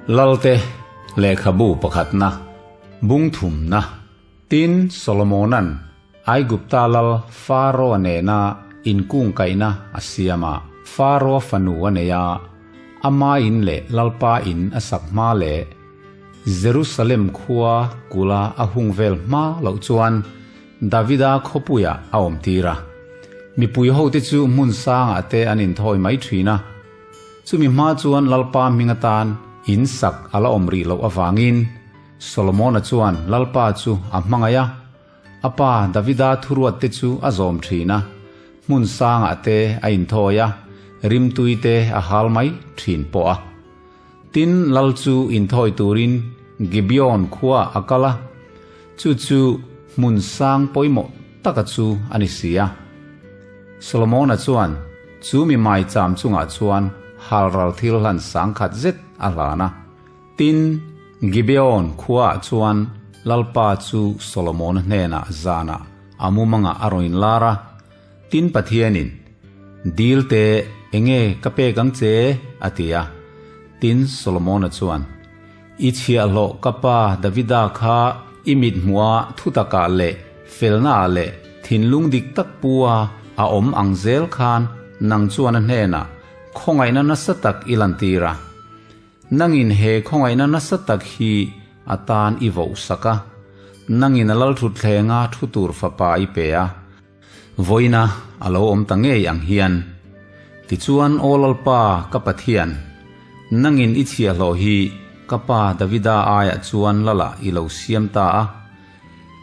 Lalte lehkhabu pakhatna, bung thumna, Tin, Solomona'n Aigupta lal Faro-a nena inkungkaihna a siam a, Faro-a fanu a nei a, ama in leh Lalpa in a sak hma leh Jerusalem khua kula a hung vel hma loh chuan Davida khawpuiah a awmtir a. Mipui hote chu hmun sangah te an inthawi mai thin a. Chumi hma chuan Lalpa hming atan in sak a la awm rih loh avangin Solomona chuan Lalpa chu a hmangaih a, a pa Davida thuruatte chu a zawm thin a, hmun sangah te a inthawi a, rimtui te a hal mai thin pawh a. Tin, Lal chu inthawi turin Gibeon khuaah a kal a, chu chu hmun sang pawimawh taka chu a ni si a. Solomona chuan chu mi maicham chungah chuan halral thil hlan sangkhat zet a hlan a. Tin, Gibeon khuaah chuan Lalpa chu Solomona hnenah zanah a mumangah a rawn inlar a. Tin Pathianin, Dil te, enge ka pek ang che? a ti a. Tin Solomona chuan, I chhiahhlawh ka pa Davida kha i mit hmuha thutakah leh felnaah leh thinlung dik tak pua a awm ang zel khan nang chuan a hnenah khawngaihna nasa tak i lantir a. Nangin he khawngaihna nasa tak hi a tan i vohsak a, nangin a lalthuthlenga thu tur fapa i pe a. Vawiina a lo awm ta ngei ang hian. Tichuan, Aw Lalpa, ka Pathian, nangin i chhiahhlawh hi ka pa Davida aiah chuan Lala i lo siam ta a.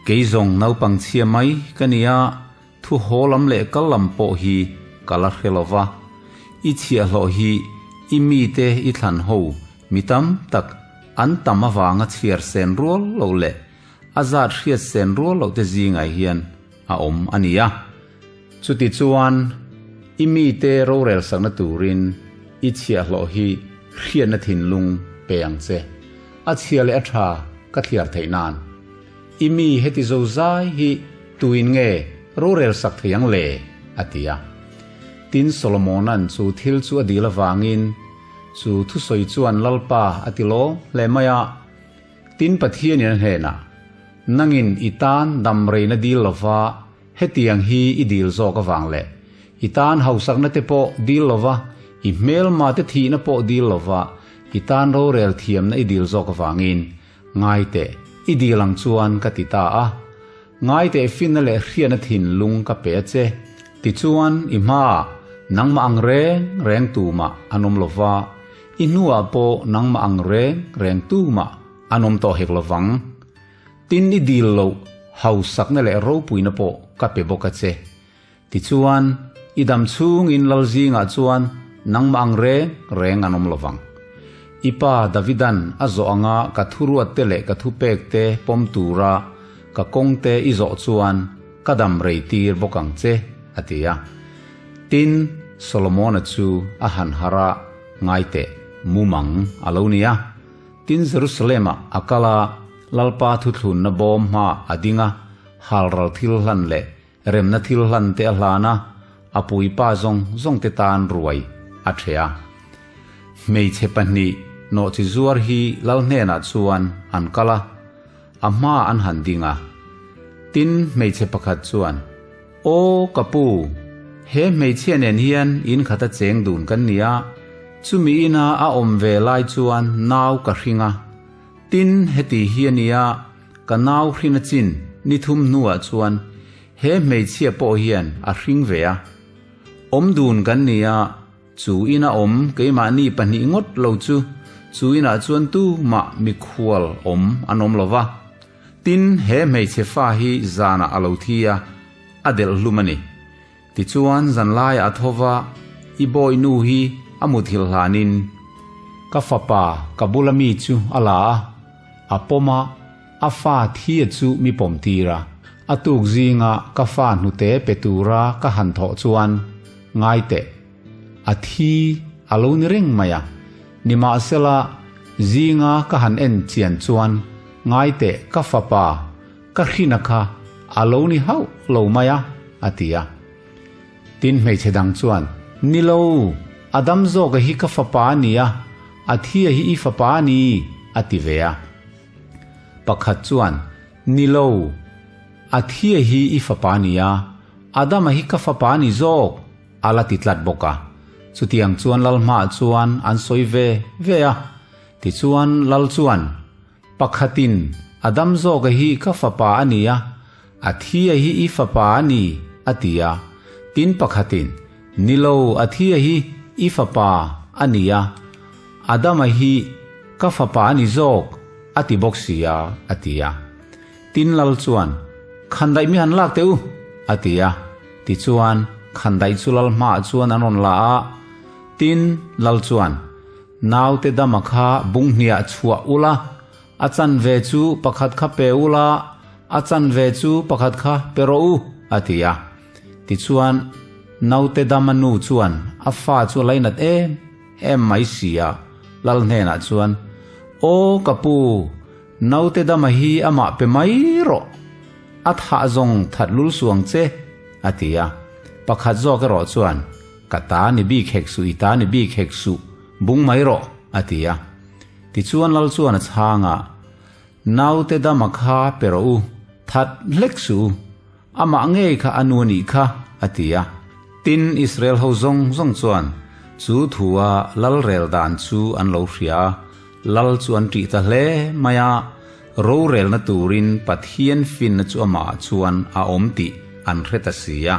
Kei zawng naupang chhia mai ka ni a, thu haw lam leh kal lam pawh hi ka la hre lo va. I chhiahhlawh hi i mite i thlan ho mi tam tak an tam avanga chhiar sen rual lo leh A zat hriat sen rual loh te zingah hian a awm a ni a. Chutichuan, i mite rorel sakna turin i chhiahhlawh hi hriatna thinlung pe ang che. A chhia leh a tha ka thliar theih nan. I mi heti zozai hi tuin nge rorel sak thei ang le? a ti a. Tin, Solomona'n chu thil chu a dil avangin chu thusawi chuan Lalpa a ti lawm hle mai a. Tin Pathianin a hnenah, Nangin i tan dam reina dil lova hetiang hi i dil zawk avang leh, i tan hausakna te pawh dil lova, i hmelma te thihna pawh dil lova, i tan rorel thiamna i dil zawk avangin, ngai teh, i dil ang chuan ka ti ta a. Ngai teh finna leh hriatna thinlung ka pe a che. Tichuan, i hmaah nangmah ang reng reng tumah an awm lova, i hnuah pawh nangmah ang reng reng tumah an awm tawh hek lovang. Tin, i dil loh hausakna leh ropuina pawh ka pe bawk a che. Tichuan, i dam chhungin lal zingah chuan nangmah ang reng reng an awm lovang. I pa Davidan a zawh anga ka thuruatte leh ka thupekte pawm tura ka kawngte i zawh chuan ka dam rei tir bawk ang che, a ti a. Tin, Solomona chu a han harh a, ngai teh, mumang a lo ni a. Tin, Jerusalem-ah a kal a, Lalpa thuthlunna bawm hmaah a ding a, halral thil hlan leh Remna thil hlan te a hlan a, a puipa zawng zawng te tan ruai a ṭheh a. Hmeichhe pahnih nawhchi zuar hi lal hnenah chuan an kal a, a hma an han ding a. Tin, hmeichhe pakhat chuan, Aw, ka pu, he hmeichhia nen hian in khata cheng dun kan ni a, chumi ina a awm ve lai chuan nau ka hring a. Tin, heti hi a nia, Ka nau hrin a chin ni thum hnuah chuan he hmeichhia pawh hian a hring ve a. Awm dun kan ni a, chu ina awm keimahni pahnih ngawt lo chu chu inah chuan tumah mikhual awm an awm lo va. Tin, he hmeichhe fa hi zanah a lo thi a, a delh hlum a ni. Tichuan zanlaiah a tho va, I bawihnu hi a muthilh hlanin ka fapa ka bula mi chu a la a, a pawm a, a fa thia chu mi pawm tir a. A tuk zinga ka fa hnute pe tura ka han thawh chuan, Ngai teh, a thi a lo ni reng mai a. Nimahsela, zinga ka han en chian chuan, Ngai teh, ka fapa, Ka hrina kha a lo ni hauh lo mai a, a ti a. Tin hmeichhe dang chuan, Ni lo, a dam zawka hi ka fapa a ni a, A thia hi i fapa a ni, a ti ve a. Pakhat chuan, Ni lo, a thia hi i fapa a ni a, Adama hi ka fapa a ni zawk, a la ti tlat bawk a. Chutiang chuan lal hmaah chuan an sawi ve ve a. Tichuan lal chuan, Pakhatin, Adam zawka hi ka fapa a ni a, a thia hi i fapa a ni, a ti a. Tin pakhatin, Ni lo, a thia hi i fapa a ni a, Adama hi ka fapa a ni zawk, a ti bawk si a, a ti a. Tin lal chuan, Khandaih mi han lak teh u, a ti a. Tichuan, khandaih chu lal hmaah chuan an rawn la a. Tin, lal chuan, Naute dama kha bung hniah chhuah ula, a chanve chu pakhat kha pe ula, a chanve chu pakhat kha pe rawh u, a ti a. Tichuan, naute dama nu chuan a fa chu a lainat em em mai si a, lal hnenah chuan, Aw ka pu, naute dama hi amah pe mai rawh, a thah zawng that lul suang che, a ti a. Pakhat zawk erawh chuan, Ka ta ni bik hek suh, i ta ni bik hek suh, bung mai rawh, a ti a. Tichuan Lal chuan a chhang a, Naute dama kha pe rawh u, that hlek suh u, amah ngei kha a nu a nih kha, a ti a. Tin, Israel ho zawng zawng chuan chu thua Lal rel dan chu an lo hria a, Lal chu an ṭih ta hle mai a, rorelna turin Pathian finna chu amah chuan a awm tih an hre ta si a.